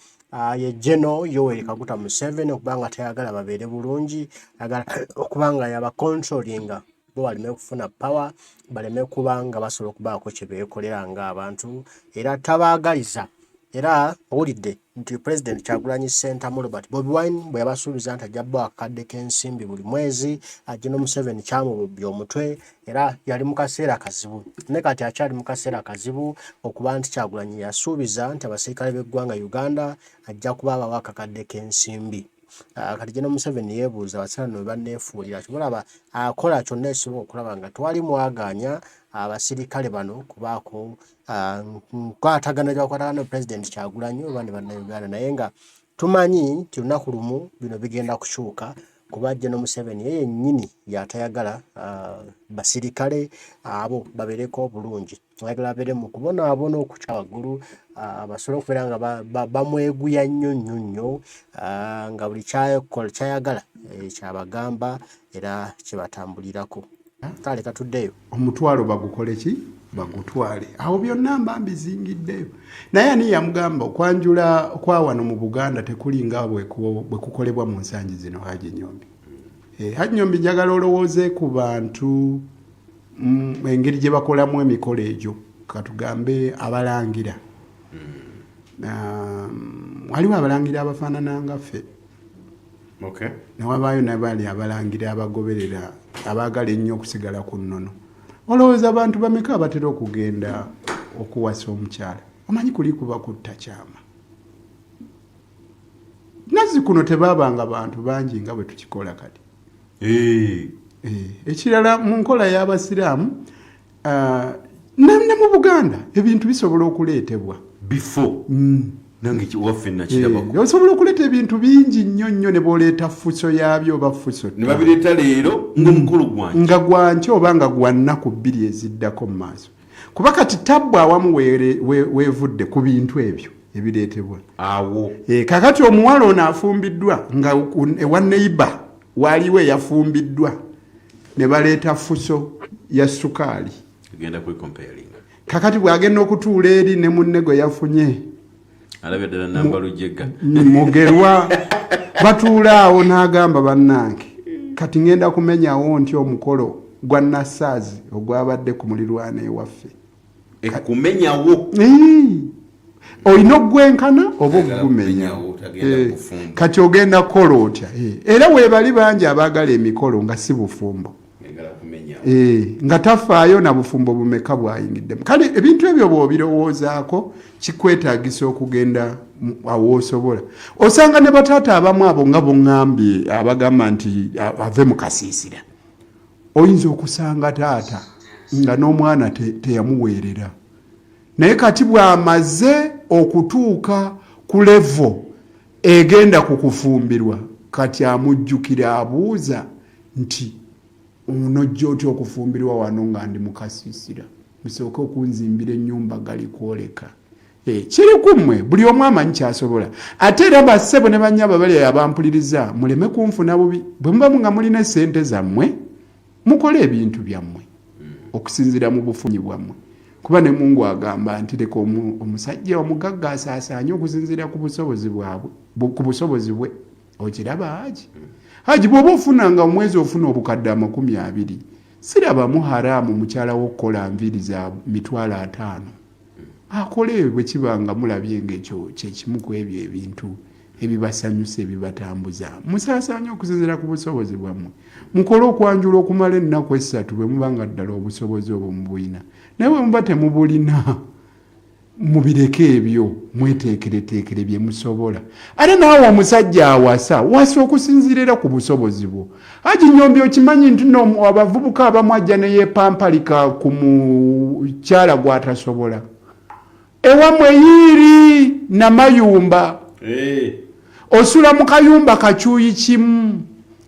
ye General Yoweri Kaguta Museveni okuba nga tayagala babeere bulungi, ayagala okuba nga yabakontrolinga bo baleme kufuna power, baleme kuba nga basobola okubaako kye beekolera ng'abantu, era tabaagaliza. Era owulidde nti Pulezidenti Kyagulanyi Ssentamu Robert Bobi Wine bwe yabasuubiza nti ajja bbawa akakadde k'ensimbi buli mwezi, General Museveni kyamububbye omutwe era yali mu kaseera kazibu, ne kati akyali mu kaseera kazibu okuba nti Kyagulanyi yasuubiza nti abasirikale b'eggwanga Uganda ajja kuba abawa akakadde k'ensimbi. Kati General Museveni yeebuuza abasirikale bano bwe banneefuulira, kyova olaba akola kyonna ekisoboka okulaba nga tewali mwagaanya abasirikale bano kubaako nkwatagana gye bakwatagana ne Pulezidenti Kyagulanyi oba ne Bannayuganda, naye nga tumanyi nti olunaku lumu bino bigenda kukyuka kuba General Museveni ye yennyini y'atayagala basirikale abo babeereko obulungi, ayagala babeere mu kubonaabona okukya waggulu, basobole okubeera nga bamweguya nnyo nnyo nnyo, nga buli ky'ayagala ky'abagamba era kye batambulirako. Kale katuddeyo. Omutwalo bagukole ki? Bagutwale. Awo byonna mba mbizingiddeyo. Naye ani yamugamba okwanjula kwa wano mu Buganda tekuli nga bwe kukolebwa mu nsangi zino, Haji Nyombi? Haji Nyombi, njagala olowooze ku bantu engeri gye bakolamu emikolo egyo, katugambe abalangira. Waliwo abalangira abafaanana nga ffe. Newabaayo nabali abalangira abagoberera abaagala ennyo okusigala ku nnono. Olowooza abantu bameka abatera okugenda okuwasa omukyala? Omanyi kuli kuba kutta kyama. Nazzi kuno tebaabanga bantu bangi nga bwe tukikola kati. Ekirala mu nkola y'Abasiraamu, ne mu Buganda ebintu bisobola okuleetebwa. Before. Nange waffe nakirabako. Osobola okuleeta ebintu bingi nnyo nnyo ne bw'oleeta fuso yaabyo oba fuso Ne babireeta leero ng'omukolo gwange. Nga gwankya oba nga gwa nnaku bbiri eziddako mu maaso. Kuba kati tabbu awamu weevudde ku bintu ebyo ebireetebwa. Awo. Kakati omuwala ono afumbiddwa nga ewa neighbor waaliwo eyafumbiddwa ne baleeta fuso ya sukaali. Agenda kwekomparinga. Kakati bw'agenda okutuula eri ne munne gwe yafunye. Alabye ddala namba lujega. Mugerwa batuula awo n'agamba bannange kati ngenda kumenyawo nti omukolo gwa Nassaazi ogwabadde ku mulirwano ewaffe. Kumenyawo. Olina okugwenkana oba okugumenyawo. Kati ogenda kukola otya? Era weebali bangi abaagala emikolo nga si bufumbo. Nga tafaayo na bufumbo bumeka bw'ayingiddemu. Kale ebintu ebyo bw'obirowoozaako kikwetaagisa okugenda awoosobola. Osanga ne bataata abamu abo nga boŋŋambye abagamba nti ave mu kasiisira. Oyinza okusanga taata nga n'omwana teyamuweerera. Naye kati bw'amaze okutuuka ku levo egenda ku kufumbirwa, kati amujjukira abuuza nti onojja otya okufumbirwa wano nga ndi mu kasiisira, musooke okunzimbira ennyumba galikwoleka. Kiri ku mmwe, buli omu amanyi ky'asobola. Ate era bassebo ne bannyabo abali eyo abampuliriza, muleme kunfuna bubi. Bwe muba nga mulina essente zammwe, mukole ebintu byammwe okusinziira mu bufunyi bwammwe. Kuba ne Mungu agamba nti leka omusajja omugagga asaasaanye okusinziira ku busobozi bwabwe, ku busobozi bwe. Okiraba Haji? Haji, bw'oba ofuna nga omwezi ofuna obukadde 20, sirabamu haraamu mukyala wo okukola nviiri za 500,000. Akole bwe kiba nga mulabye ng'ekyo kye kimu ku ebyo ebintu ebibasanyusa ebibatambuza. Musaasaanye okusinziira ku busobozi bwammwe. Mukole okwanjula okumala ennaku 3 bwe muba nga ddala obusobozi obwo mubulina. Naye bwe muba temubulina, mubireke ebyo, mweteekereteekere bye musobola. Ate naawe omusajja awasa, wasa okusinziira era ku busobozi bwo. Haji Nyombi, okimanyi nti no abavubuka abamu ajja ne yeepampalika ku mukyala gw'atasobola. Ewammwe yiiri namayumba. Osula mu kayumba kakyuyi kimu,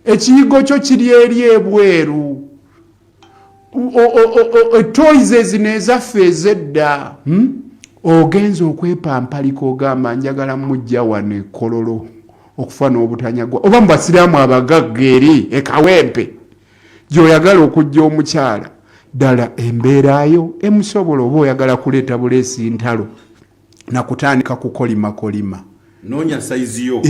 ekiyigo kyo kiri eri ebweru. Toys ezino ezaffe ez'edda, Ogenze okwepampalika ogamba njagala mujja wano e Kololo okufa n'obutanyagwa, oba mu basiraamu abagagga eri e Kawempe gy'oyagala okujja omukyala, ddala embeerayo emusobola oba oyagala kuleeta buleesi ntalo na kutandika kukolimakolima? Noonya sayizi yo.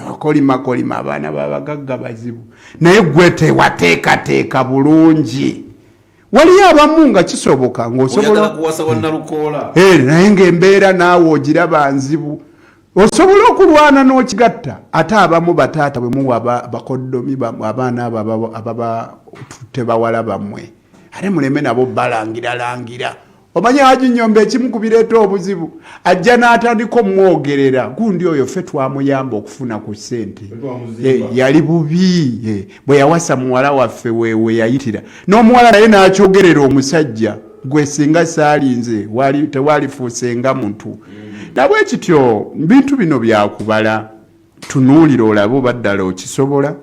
Okolimakolima abaana b'abagagga bazibu, naye gwe tewateekateeka bulungi. Waliyo abamu nga kisoboka ng'osobola kuwasa wa Nalukoola, naye ng'embeera naawe ogiraba nzibu, osobola okulwana n'okigatta. Ate abamu bataata bwe muwa bakoddomi abaana abo ababatutte bawala bammwe, ate muleme nabo balangiralangira. Omanyi Haji Nyombe, ekimu ku bireeta obuzibu, ajja n'atandika omwogerera gundi oyo ffe twamuyamba okufuna ku ssente, yali bubi bwe yawasa muwala waffe wewe yayitira n'omuwala naye n'akyogerera omusajja gwe singa saalinze tewalifuusenga muntu. Nabwe kityo bintu bino byakubala, tunuulira olabe oba ddala okisobola.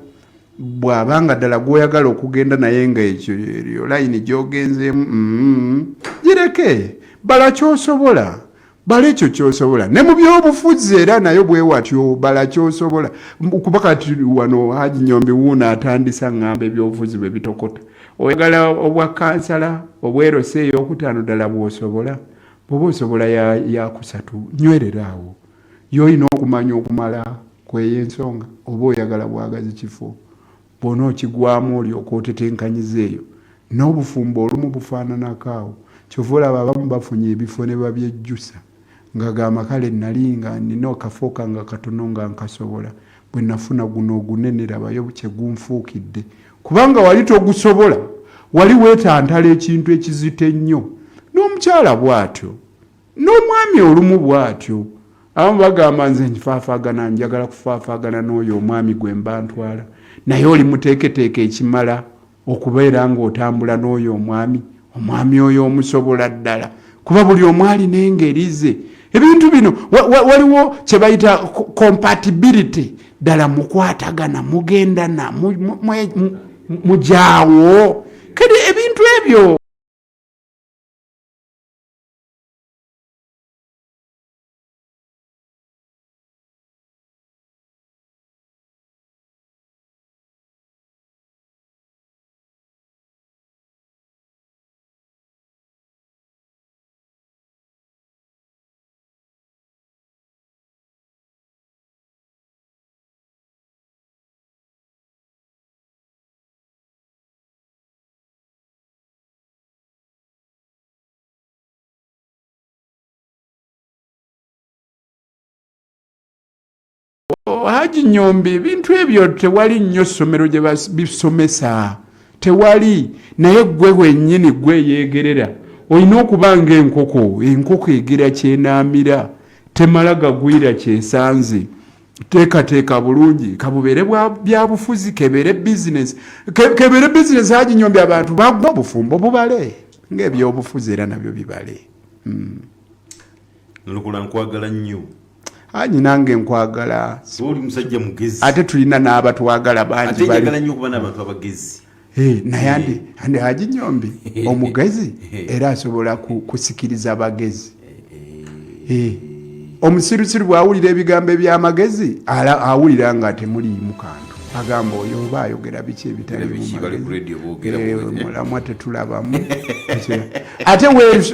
Bw'abanga ddala gw'oyagala okugenda naye nga ekyo eryo layini gy'ogenzeemu, gireke, bala ky'osobola, bala ekyo ky'osobola. Ne mu byobufuzi era nayo bwe watyo, bala ky'osobola. Kuba kati wano Haji Nyombi wuuno atandisa ŋŋamba ebyobufuzi bwe bitokota. Oyagala obwa kansala obwerose ey'okutaano, ddala bw'osobola? Bw'oba osobola yakusatu, nywerera awo. Y'olina okumanya okumala kweyo ensonga, oba oyagala bwagazi kifo, bw'ona okigwamu olyoka otetenkanyiza eyo. N'obufumbo olumu bufaananako awo, kyova olaba abamu bafunye ebifo ne babyejjusa nga gamba kale nali nga nina akafo kange akatono nga nkasobola, bwe nafuna guno ogunene labayo kye gunfuukidde. Kubanga wali togusobola, wali weetantala ekintu ekizito ennyo. N'omukyala bw'atyo, n'omwami olumu bw'atyo. Abamu bagamba nze nfaafaagana, njagala kufaafaagana n'oyo omwami gwe mba ntwala, naye oli muteeketeeke ekimala okubeera ng'otambula n'oyo omwami? Omwami oyo omusobola ddala? Kuba buli omu alina engeri ze. Ebintu bino waliwo kye bayita compatibility, ddala mukwatagana, mugendana, mujaawo kati ebintu ebyo. Haji Nyombi, ebintu ebyo tewali nnyo ssomero gye bisomesa, tewali. Naye gwe wennyini gwe yeegerera, olina okuba ng'enkoko. Enkoko egera kyenaamira, temala gagwira kyesanze. Teekateeka bulungi, kabubeere byabufuzi, kebeere bizinesi, kebeere bizinesi. Haji Nyombi, abantu bagwa obufumbo bubale ng'ebyobufuzi era nabyo bibale. Nalukoola, nkwagala nnyo. Haji, nange nkwagala. Oli musajja mugezi. Ate tulina n'abatwagala bangi. Ate njagala nnyo okuba n'abantu abagezi. Naye andi Haji Nyombi omugezi era asobola kusikiriza bagezi. Omusirusiru bw'awulira ebigambo eby'amagezi awulira nga temuliimu kantu, agamba oyo oba ayogera biki ebitalimulamwa, tetulabamu. Ate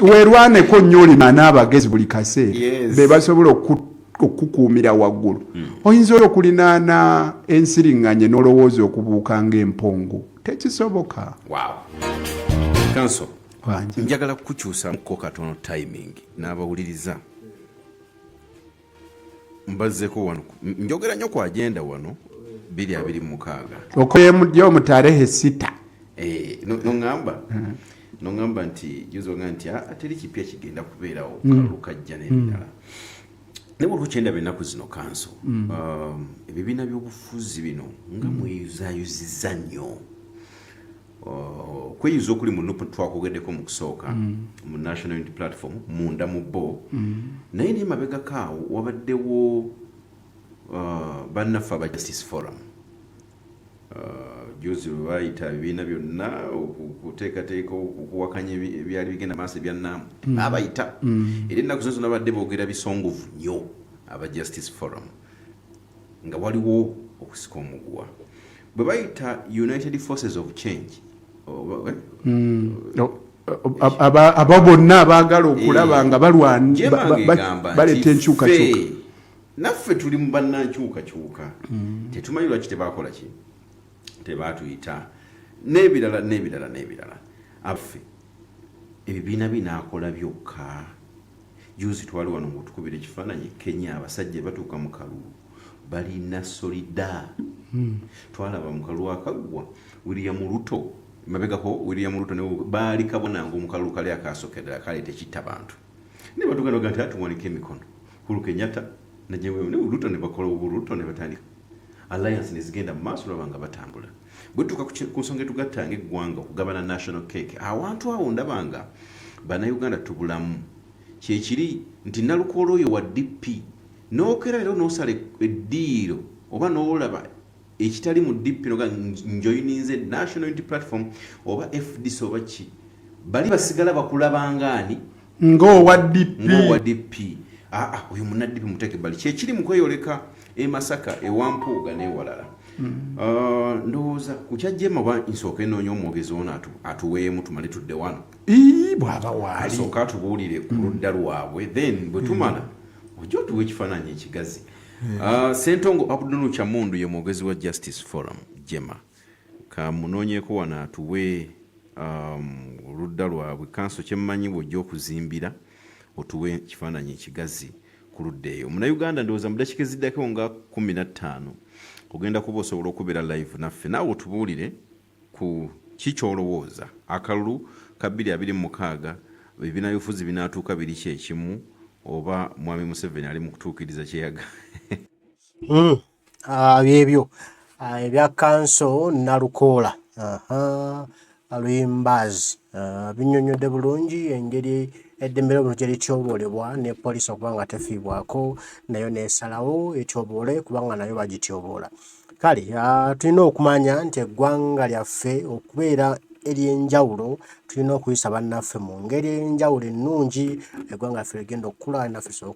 weerwaneko nnyo olima n'abagezi buli kaseera, be basobola okukukuumira waggulu. Oyinza oli okulinaana ensiriŋŋanye n'olowooza okubuuka ng'empongo, tekisoboka. Kanso njagala kukukyusamuko katono timing n'abawuliriza mbazzeko wano. Njogera nnyo ku agenda wano 2026. Okoyemujja mu tarehe 6. Noŋŋamba nti juzi oŋŋamba nti teri kipya kigenda kubeerawo, kalulu kajja n'ebirala, naye waliwo kyendaba ennaku zino kanso, ebibiina by'obufuzi bino nga mweyuzaayuzizza nnyo. Okweyuza okuli mu NUP twakogeddeko mu kusooka, mu National Unity Platform munda mu bo, naye naye mabegako awo wabaddewo bannaffe aba Justice Forum. Juzi bwe bayita ebibiina byonna okuteekateeka okuwakanya ebyali bigenda maaso ebya NAM, abayita era ennaku zino zonna badde boogera bisongovu nnyo aba Justice Forum, nga waliwo okusika omuguwa bwe bayita United Forces of Change eh? Aba bonna abaagala okulaba nga balwana, enkyukakyuka. Naffe tuli mu bannankyukakyuka, tetumanyi lwaki tebakola ki, tebatuyita, n'ebirala n'ebirala n'ebirala. Affe ebibiina binaakola byokka. Juzi twali wano ngaotukubira ekifaananyi Kenya, abasajja batuuka mu kalulu balina solida. Twalaba mu kalulu akaggwa William Ruto, mabegako William Ruto baali kabonanga omukalulu kali akasokedera kale tekitta bantu, naye batuuka nti atuwanika emikono Uhuru Kenyatta Ruto ne bakola Ruto ne batandika alliance nezigenda mu maaso, olaba nga batambula. Bwe tutuuka ku nsonga etugattanga eggwanga, okugabana national cake, awantu awo ndaba nga Bannayuganda tubulamu. Kyekiri nti Nalukoola oyo wa DP nookera leero noosala eddiiro oba noolaba ekitali mu DP noga njoyininze National Unity Platform oba FDC oba ki, bali basigala bakulabanga ani? Ng'owa DP. Ng'owa DP. Aa, oyo munna DP, muteeke bali. Kyekiri mu kweyoleka e Masaka, ewampuuga n'ewalala. Ah, ndowooza ku kyajjema oba nsooka enoonya omwogezi ono atuweemu tumale tudde wano. Ii, bw'aba waali. Asooka atubuulire ku ludda lwabwe, then bwe tumala ojja otuwa ekifaananyi ekigazi. Ah, Sentongo Abdunu Kyamundu ye mwogezi wa Justice Forum JEMA. Kamunoonyeeko wano atuwe oludda lwabwe. Kanso kyemmanyi bw'ojja okuzimbira otuwe ekifaananyi ekigazi ku ludda eyo. Munnayuganda, ndowooza mu dakiika eziddako nga 15 ogenda kuba osobola okubeera live naffe, naawe otubuulire ku ki ky'olowooza. Akalulu ka 2026, ebibiina byobufuzi binaatuuka biri kyekimu oba mwami Museveni ali mu kutuukiriza kyeyaga? Ah, byebyo ebya kanso Nalukoola Luyimbazi binnyonnyodde bulungi engeri eddembe ly'obuntu gye lityoboolebwa ne poliisi okuba nga tefiibwako, nayo n'esalawo etyoboole kubanga nayo bagityoboola. Kale tulina okumanya nti eggwanga lyaffe okubeera ery'enjawulo, tulina okuyisa bannaffe mu ngeri ey'enjawulo ennungi, eggwanga lyaffe ligenda okukula naffe.